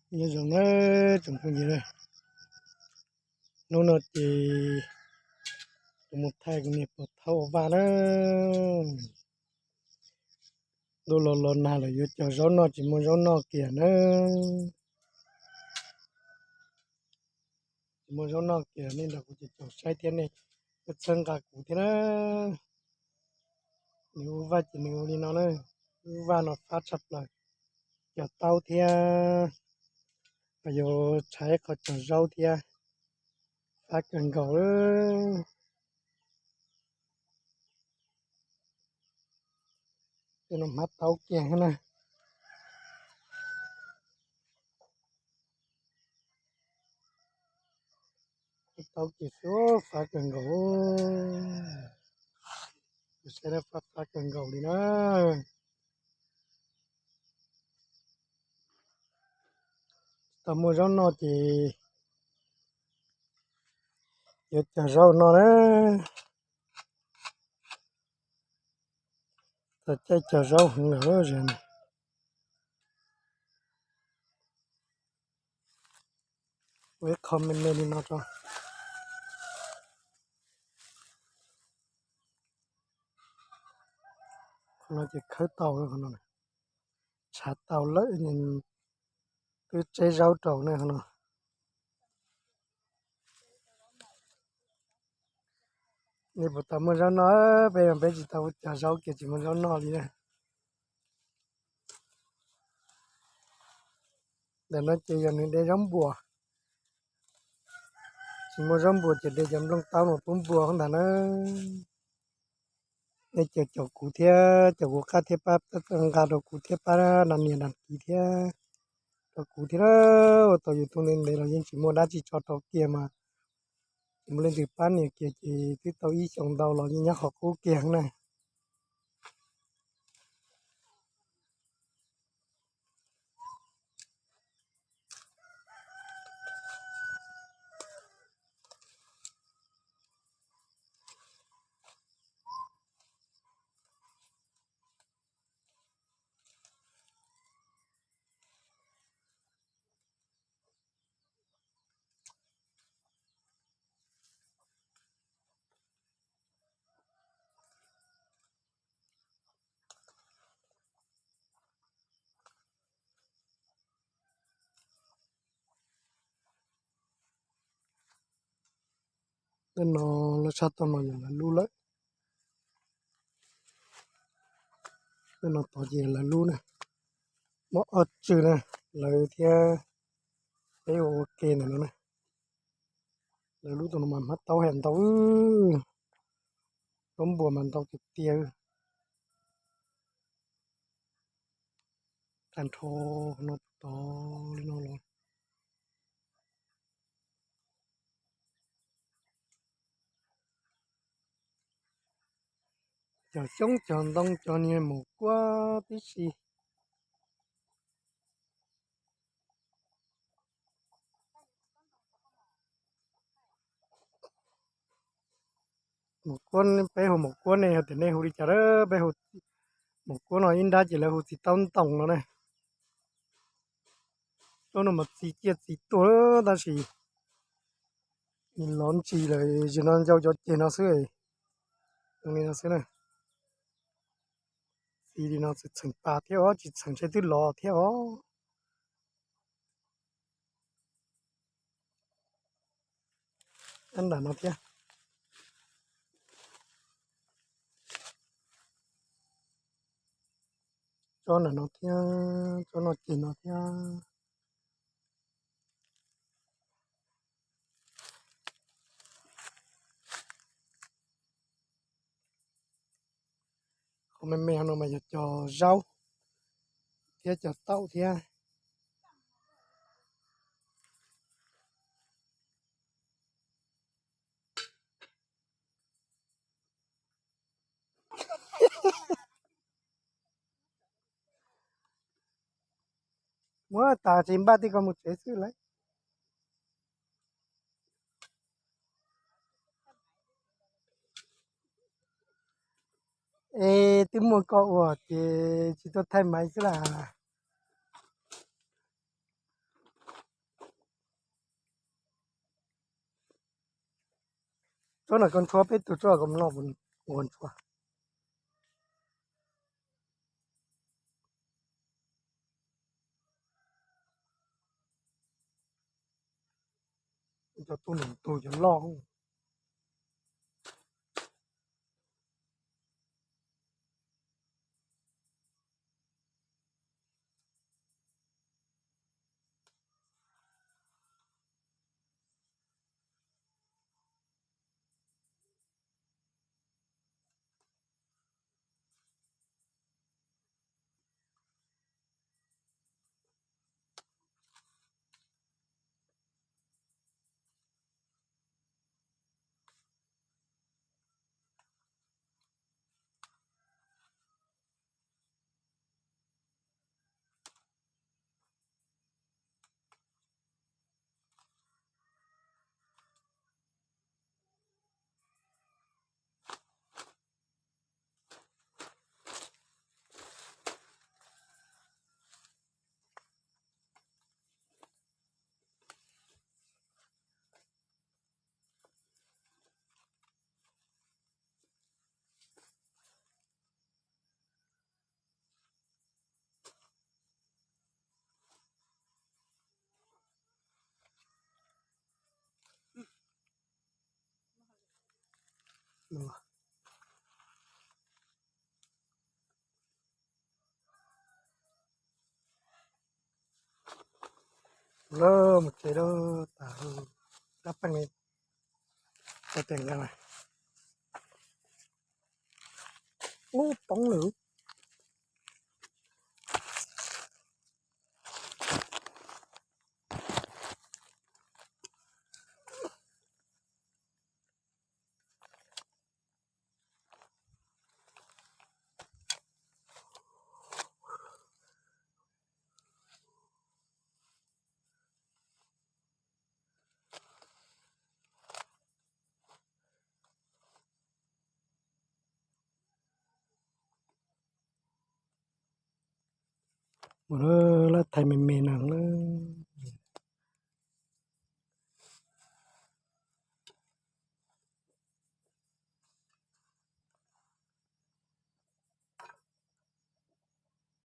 Nyob zoo na tsoom phooj ywg na, hnub no ces kuv mus thaij kuv niam pog thaub ua vaj na. Ntuj los los nag lawm yuav cog zaub noj tsis muaj zaub noj kiag na. Tsis muaj zaub noj kiag nej nrog kuv caum saib thiab nej txhawb nqa kuv thiab na. Nws ua vaj ces nws ua li no na, lub vaj no fab tshaj plaws, cog taub thiab, yuav tshaib qhov cog zaub thiab, fab kawg nkaus. Tej no hmab taub kiag na. Taub ces fab kawg nkaus, saib fab fab kawg nkaus li na. Tsis tau muaj zaub noj ces yuav cog zaub noj na. Txog caij cog zaub heev lawm. Ua ib qho me me li no tso. Qhov no ces khawb tau, tshav tau lawm, twb tseb zaub rau ne qhov no. Nej puas tau muaj zaub noj? Peb peb tsis tau cog zaub kiag tsis muaj zaub noj li na. Ntawm no ces yog nws de zaub npuas. Tsis muaj zaub npuas ces de cov nplooj taub no pub npua ntag na. Nej caum caum kuv thiab, caum kuv qab thiab pab nqa rau kuv thiab, pab nas niam nas kiv thiab, rau kuv thiab. Ua tau YouTube ntev ntev los yeej tsis muaj dab tsi tso rau kiag mas, tsis muaj leej twg pab nias kiag ces twb tau ib xyoos ntau los yeej nyob qhov qub kiag na. Tej no lawv sab toj no yog lawv lub lawm. Tej no tod ces lawv lub na. Muaj ob tswm na, lawv thiab peb ua ua ke ntawm no na. Lawv lub tod no mas hmab taub heev ntau, zaub npuas mas ntau tiag tiag. Tag nrho no tod li no los. Cog xyoob cog ntoo cog niag maum kuab tib si. Maum kuab, peb hu maum kuab, nej hais tias nej hu li cas lawm? Peb hu maum kuab no, ib nrab ces lawv hu txiv taub ntoos no ne. Zaub no mas txiv ciaj txiv tuag tab sis nws lov ntsis lawm, zim no ncau cov ceg no xwb. Zoo li no xwb na. Txiv li no txheem pas thiab os, tsis txheem ntshe twb lov thiab os. Nram no thiab. Tsob nram no thiab, tsob no ceg no thiab. Qhov me me no mas yog cog zaub thiab cog taum thiab. Muab tas tsis npaj tij ko mus tsev xwb lauj. Es twb muaj koj ua ces tsis tuaj thaij maiv xwb las. Tsob no koj ntshua peb tug tsob ko no, nqua ntshua. Cov tub num tug cov loj. Lawv mus tsev lawm, tas dab peej li. Ua tes nkees na. Ub, poob lawm. Mus lawm, lawv thaij me me no lawm.